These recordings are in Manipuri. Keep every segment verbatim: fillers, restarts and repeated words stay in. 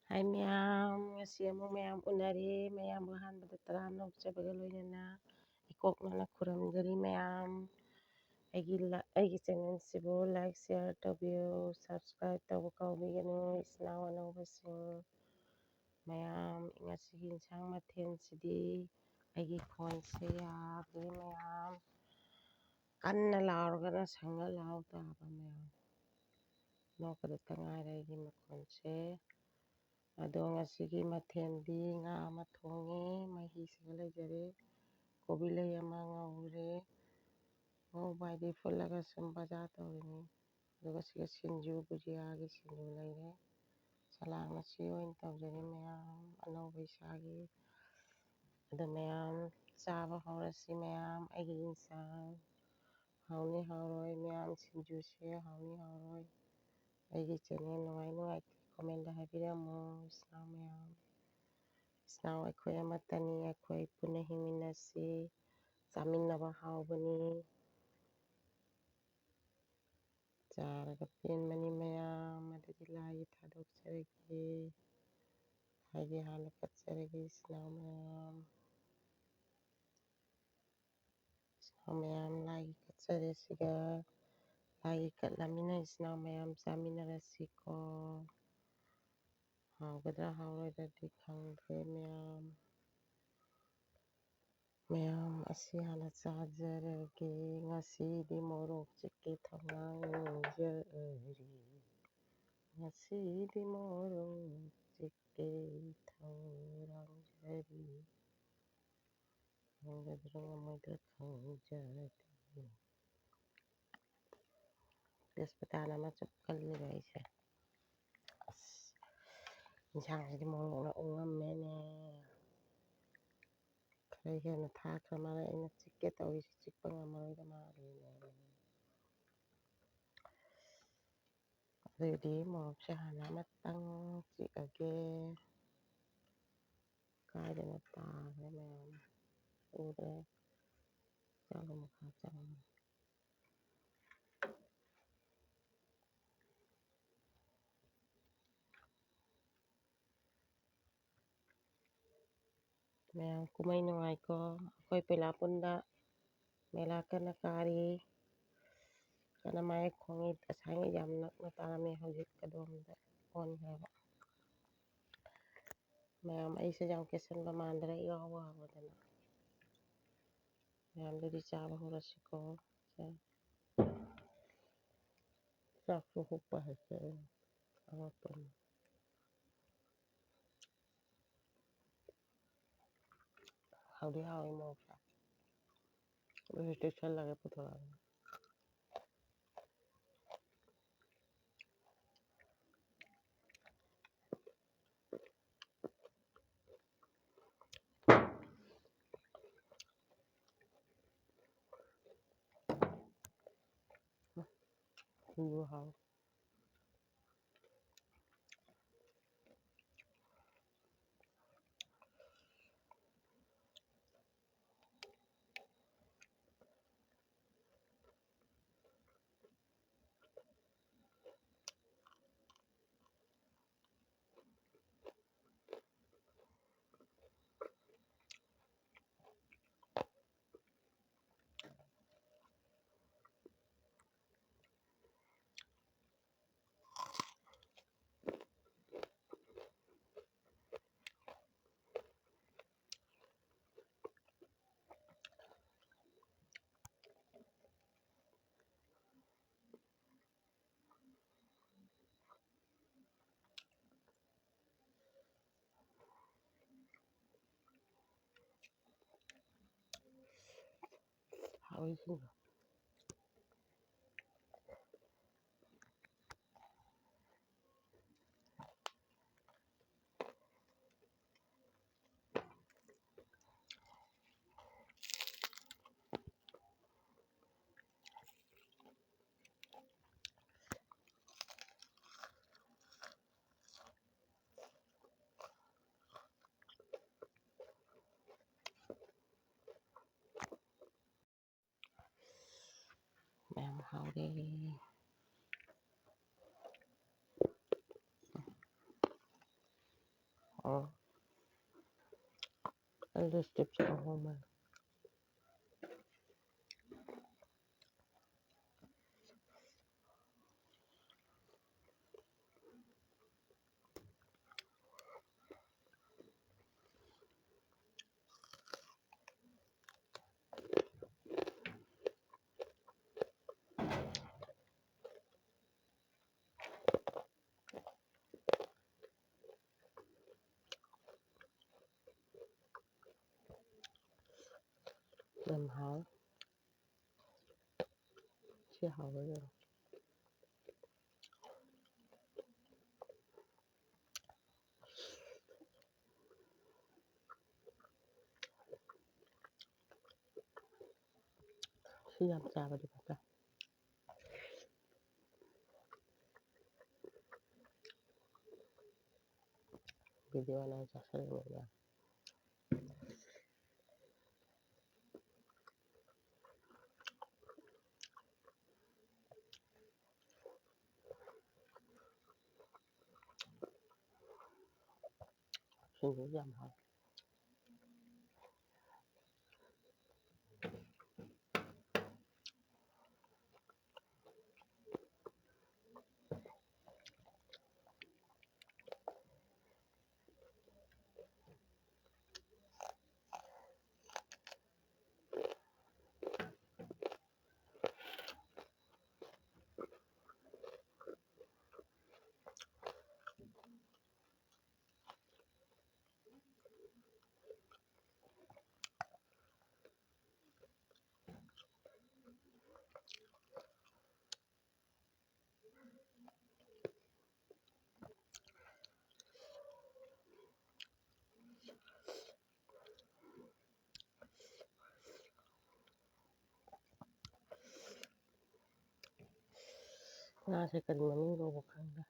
ꯍꯥꯏ ꯃꯌꯥꯝ, ꯉꯁꯤ ꯑꯃꯨꯛ ꯃꯌꯥꯝ ꯎꯅꯔꯦ꯫ ꯃꯌꯥꯝꯕꯨ ꯑꯍꯥꯟꯕꯗ ꯇꯔꯥꯝꯅ ꯑꯣꯛꯆꯕꯒ ꯂꯣꯏꯅꯅ ꯏꯀꯣꯛꯅꯅ ꯈꯨꯔꯨꯝꯖꯔꯤ ꯃꯌꯥꯝ꯫ ꯑꯩꯒꯤ ꯂ-, ꯑꯩꯒꯤ channelꯁꯤꯕꯨ like, share ꯇꯧꯕꯤꯌꯨ, subscribe ꯇꯧꯕ ꯀꯥꯎꯕꯤꯒꯅꯨ, ꯏꯆꯤꯟ ꯏꯅꯥꯎ ꯑꯅꯧꯕꯁꯤꯡ꯫ ꯃꯌꯥꯝ, ꯉꯁꯤꯒꯤ ꯏꯟꯁꯥꯡ ꯃꯊꯦꯜꯁꯤꯗꯤ ꯑꯩꯒꯤ ꯈꯣꯟꯁꯦ ꯌꯥꯗ꯭ꯔꯦ ꯃꯌꯥꯝ꯫ ꯀꯟꯅ ꯂꯥꯎꯔꯒꯅ ꯁꯪꯉ ꯂꯥꯎ ꯇꯥꯕ ꯃꯌꯥꯝ꯫ ꯅꯣꯛꯀꯗꯇ ꯉꯥꯏꯔꯦ ꯑꯩꯒꯤ ꯃꯈꯣꯟꯁꯦ꯫ ꯑꯗꯣ ꯉꯁꯤꯒꯤ ꯃꯊꯦꯜꯗꯤ ꯉꯥ ꯑꯃ ꯊꯣꯡꯉꯦ, ꯃꯍꯤꯁꯤꯒ ꯂꯩꯖꯔꯦ꯫ ꯀꯣꯕꯤ ꯂꯩ ꯑꯃ ꯉꯧꯔꯦ꯫ ꯉꯧꯕ ꯍꯥꯏꯗꯤ ꯐꯨꯠꯂꯒ ꯁꯨꯝ ꯕꯖꯥꯔ ꯇꯧꯔꯤꯅꯤ꯫ ꯑꯗꯨꯒ ꯁꯤꯒ ꯁꯤꯡꯖꯨ, ꯕꯨꯖꯤꯌꯥꯒꯤ ꯁꯤꯡꯖꯨ ꯂꯩꯔꯦ꯫ ꯆꯂꯥꯡꯅ ꯁꯤ ꯑꯣꯏꯅ ꯇꯧꯖꯔꯦ ꯃꯌꯥꯝ, ꯑꯅꯧꯕ ꯏꯁꯥꯒꯤ꯫ ꯑꯗꯣ ꯃꯌꯥꯝ ꯆꯥꯕ ꯍꯧꯔꯁꯤ ꯃꯌꯥꯝ꯫ ꯑꯩꯒꯤ ꯏꯟꯁꯥꯡ ꯍꯥꯎꯅꯤ ꯍꯥꯎꯔꯣꯏ ꯃꯌꯥꯝ, ꯁꯤꯡꯖꯨꯁꯦ ꯍꯥꯎꯅꯤ ꯍꯥꯎꯔꯣꯏ꯫ ꯑꯩꯒꯤ channel ꯅꯨꯡꯉꯥꯏ ꯅꯨꯡꯉꯥꯏꯇꯦ commentꯗ ꯍꯥꯏꯕꯤꯔꯝꯃꯨ ꯏꯆꯤꯟ ꯏꯅꯥꯎ ꯃꯌꯥꯝ꯫ ꯏꯆꯤꯟ ꯏꯅꯥꯎ ꯑꯩꯈꯣꯏ ꯑꯃꯠꯇꯅꯤ, ꯑꯩꯈꯣꯏ ꯄꯨꯟꯅ ꯍꯤꯡꯃꯤꯟꯅꯁꯤ, ꯆꯥꯃꯤꯟꯅꯕ ꯍꯥꯎꯕꯅꯤ꯫ ꯆꯥꯔꯒ ꯄꯦꯟꯕꯅꯤ ꯃꯌꯥꯝ꯫ ꯑꯗꯨꯗꯤ ꯂꯥꯏꯒꯤ ꯊꯥꯗꯣꯛꯆꯔꯒꯦ, ꯂꯥꯏꯒꯤ ꯍꯥꯟꯅ ꯀꯠꯆꯔꯒꯦ ꯏꯆꯤꯟ ꯏꯅꯥꯎ ꯃꯌꯥꯝ꯫ ꯏꯆꯤꯟ ꯏꯅꯥꯎ ꯃꯌꯥꯝ ꯂꯥꯏꯒꯤ ꯀꯠꯆꯔꯦ꯫ ꯁꯤꯒ ꯂꯥꯏꯒꯤ ꯀꯠꯂꯃꯤꯅ ꯏꯆꯤꯟ ꯏꯅꯥꯎ ꯃꯌꯥꯝ ꯆꯥꯃꯤꯟꯅꯔꯁꯤꯀꯣ꯫ ꯍꯥꯎꯒꯗ꯭ꯔꯥ ꯍꯥꯎꯔꯣꯏꯗ꯭ꯔꯗꯤ ꯈꯪꯗ꯭ꯔꯦ ꯃꯌꯥꯝ꯫ ꯃꯌꯥꯝ ꯑꯁꯤ ꯍꯥꯟꯅ ꯆꯥꯖꯔꯒꯦ꯫ ꯉꯁꯤꯗꯤ ꯃꯣꯔꯣꯛ ꯆꯤꯛꯀꯦ ꯊꯧꯔꯥꯡꯖꯔꯤ꯫ ꯉꯁꯤꯗꯤ ꯃꯣꯔꯣꯛ ꯆꯤꯛꯀꯦ ꯊꯧꯔꯥꯡꯖꯔꯤ꯫ ꯉꯝꯒꯗ꯭ꯔꯥ ꯉꯝꯃꯣꯏꯗ꯭ꯔꯥ ꯈꯪꯖꯗꯦ꯫ ꯇꯦꯖꯄꯇꯥꯅ ꯑꯃ ꯆꯨꯞ ꯀꯜꯂꯤꯕ ꯑꯩꯁꯦ꯫ ꯑꯁ, ꯏꯟꯁꯥꯡꯁꯤꯗꯤ ꯃꯣꯔꯣꯛꯅ ꯎ ꯉꯝꯃꯦꯅꯦ꯫ ꯈꯔ ꯍꯦꯟꯅ ꯊꯥꯛꯈ꯭ꯔ ꯃꯥꯜꯂꯦ꯫ ꯑꯩꯅ ꯆꯤꯛꯀꯦ ꯇꯧꯔꯤꯁꯤ ꯆꯤꯛꯄ ꯉꯝꯃꯔꯣꯏꯗ ꯃꯥꯜꯂꯦꯅꯦ꯫ ꯑꯗꯨꯗꯤ ꯃꯣꯔꯣꯛꯁꯦ ꯍꯥꯟꯅ ꯑꯃꯇꯪ ꯆꯤꯛꯑꯒꯦ꯫ ꯀꯥꯏꯗꯅ ꯇꯥꯈ꯭ꯔꯦ ꯃꯌꯥꯝ ꯎꯗ꯭ꯔꯦ꯫ ꯆꯥꯛ ꯑꯃꯨꯛ ꯍꯥꯞꯆꯔꯝꯃꯦ꯫ ꯃꯌꯥꯝ ꯀꯨꯝꯍꯩ ꯅꯨꯡꯉꯥꯏꯀꯣ꯫ ꯑꯩꯈꯣꯏ ꯄꯩꯂꯥꯄꯨꯟꯗ ꯃꯦꯂꯥ ꯀꯟꯅ ꯀꯥꯔꯤ꯫ ꯀꯟꯅ ꯃꯌꯦꯛ ꯈꯣꯡꯉꯤ꯫ ꯉꯁꯥꯏꯉꯩ ꯌꯥꯝ ꯅꯛꯅ ꯇꯥꯔꯝꯃꯤ, ꯍꯧꯖꯤꯛ ꯀꯗꯣꯝꯗ ꯑꯣꯟꯈ꯭ꯔꯕ꯫ ꯃꯌꯥꯝ ꯑꯩꯁꯦ ꯌꯥꯝ ꯀꯦꯁꯟꯕ ꯃꯥꯟꯗ꯭ꯔꯦ, ꯏꯋꯥ ꯋꯥꯕꯗꯅ꯫ ꯃꯌꯥꯝꯗꯨꯗꯤ ꯆꯥꯕ ꯍꯧꯔꯁꯤꯀꯣ꯫ ꯆꯥꯛꯁꯨ ꯍꯨꯞꯄ ꯍꯩꯇꯦ ꯑꯩ꯫ ꯑꯉꯛꯄꯅꯤ꯫ ꯍꯥꯎꯗꯤ ꯍꯥꯎꯋꯤ ꯃꯣꯔꯣꯛꯁꯦ꯫ ꯑꯗꯨꯁꯨ ꯇꯩꯁꯜꯂꯒ ꯄꯨꯊꯣꯔꯛꯑꯕꯅꯤ꯫ ꯁꯤꯡꯖꯨ ꯍꯥꯎ꯫ ꯍꯥꯎꯋꯤ ꯁꯤꯡꯖꯨ꯫ ꯃꯌꯥꯝ ꯍꯥꯎꯔꯦ꯫ ꯑꯣ꯫ ꯑꯗꯨ ꯁ꯭ꯇꯦꯞꯁꯦ ꯈꯪꯍꯧ ꯃꯥꯜꯂꯦ꯫ ꯌꯥꯝ ꯍꯥꯎꯋꯦ꯫ ꯁꯤ ꯍꯥꯎꯕ ꯂꯣꯏꯔꯦ꯫ ꯁꯤ ꯌꯥꯝ ꯆꯥꯕꯗꯤ ꯐꯠꯇꯦ꯫ ꯚꯤꯗꯤꯑꯣ ꯅꯪ ꯆꯥꯁꯜꯂꯨꯔꯒ꯫ ꯁꯤꯡꯖꯨꯁꯦ ꯌꯥꯝ ꯍꯥꯎꯋꯦ꯫ ꯉꯥꯁꯦ ꯀꯔꯤ ꯃꯃꯤꯡ ꯀꯧꯕ ꯈꯪꯗꯦ꯫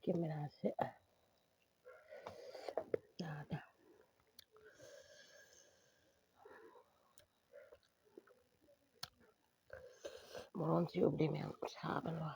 ꯀꯦꯃꯦꯔꯥꯁꯦ ꯌꯥꯗꯦ꯫ ꯃꯣꯔꯣꯟꯁꯤ ꯎꯕꯗꯤ ꯃꯌꯥꯝ ꯁꯥꯕꯅ꯫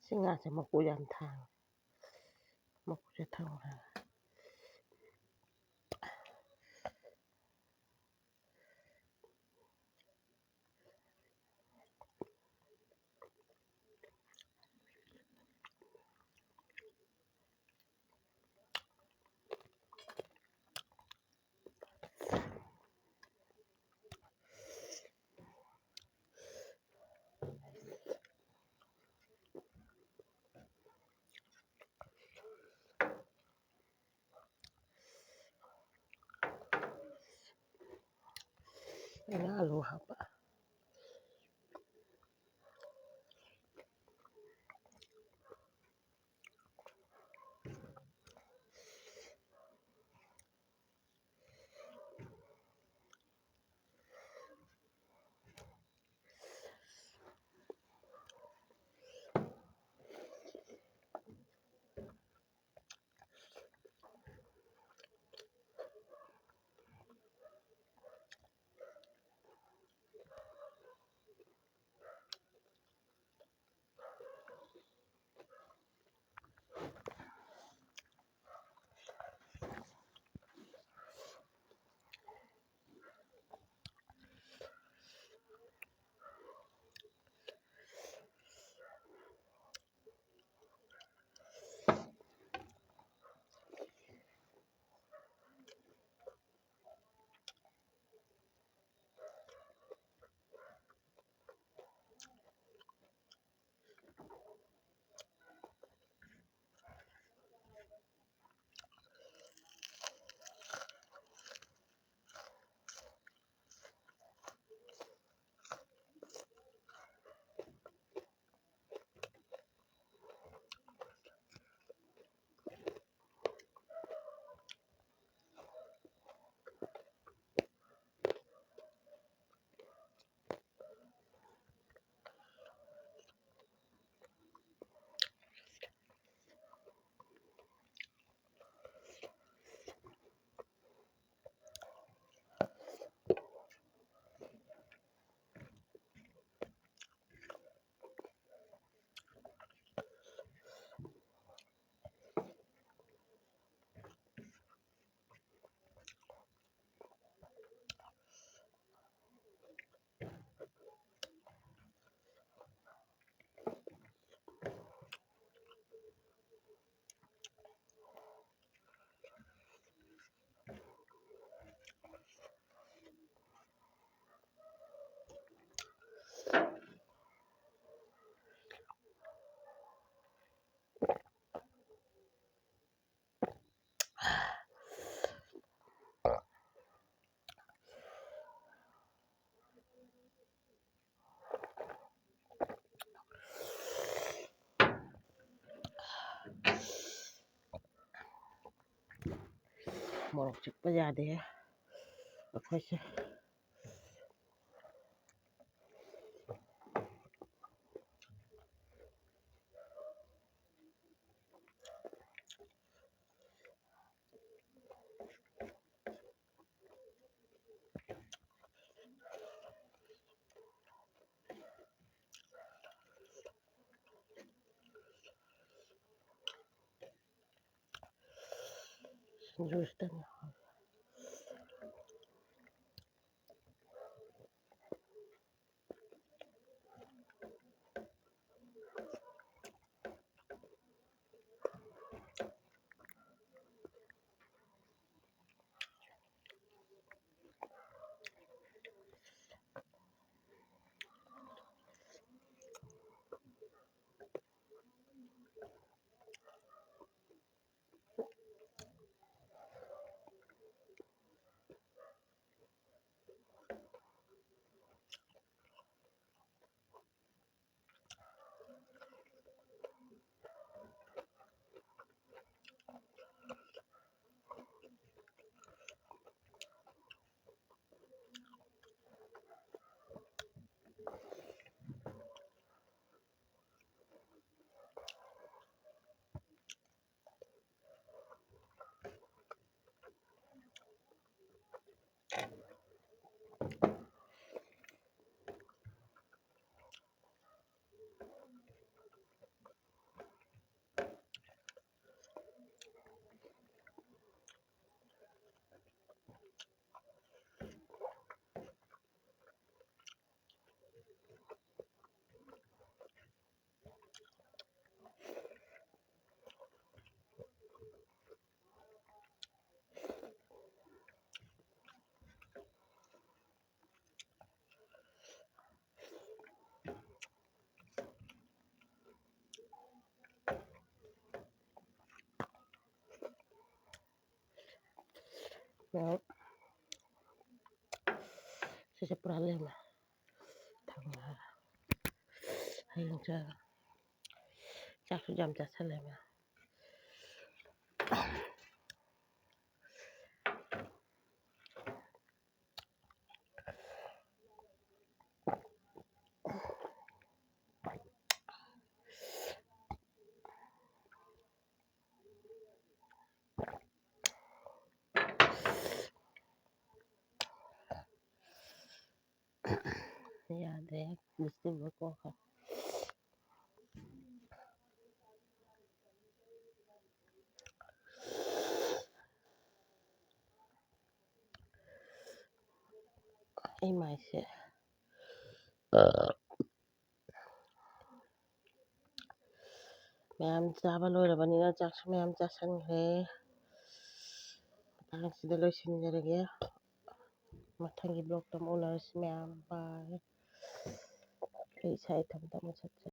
ꯁꯤ ꯉꯥꯁꯦ ꯃꯀꯨ ꯌꯥꯝ ꯊꯥꯡꯉꯦ꯫ ꯃꯀꯨꯁꯦ ꯊꯥꯡꯉꯦ꯫ ꯑꯩꯅ ꯑꯂꯨ ꯍꯥꯞꯄ꯫ ꯃꯣꯔꯣꯛ ꯆꯤꯛꯄ ꯌꯥꯗꯦ ꯑꯩꯈꯣꯏꯁꯦ꯫ ꯁꯤꯡꯖꯨꯁꯤꯗꯅꯦ꯫ ꯁꯤꯁꯦ ꯄꯨꯔꯥ ꯂꯦꯝꯃꯦ꯫ ꯊꯝꯃꯦ꯫ ꯍꯌꯦꯡ ꯆꯥ-, ꯆꯥꯛꯁꯨ ꯌꯥꯝ ꯆꯥꯁꯜꯂꯦ ꯃꯌꯥꯝ꯫ ꯌꯥꯗ꯭ꯔꯦ꯫ ꯂꯤꯁꯤꯟꯕ ꯀꯣꯛꯈ꯭ꯔꯦ꯫ ꯑꯩ ꯃꯥꯏꯁꯦ ꯃꯌꯥꯝ ꯆꯥꯕ ꯂꯣꯏꯔꯕꯅꯤꯅ ꯆꯥꯛꯁꯨ ꯃꯌꯥꯝ ꯆꯥꯁꯟꯈ꯭ꯔꯦ꯫ ꯃꯇꯥꯡꯁꯤꯗ ꯂꯣꯏꯁꯤꯟꯖꯔꯒꯦ꯫ ꯃꯊꯪꯒꯤ vlogꯇ ꯑꯃꯨꯛ ꯎꯅꯔꯁꯤ ꯃꯌꯥꯝ꯫ Bye꯫ ꯑꯩ ꯏꯁꯥ ꯏꯊꯟꯇ ꯑꯃꯨꯛ ꯆꯠꯆꯔꯦ꯫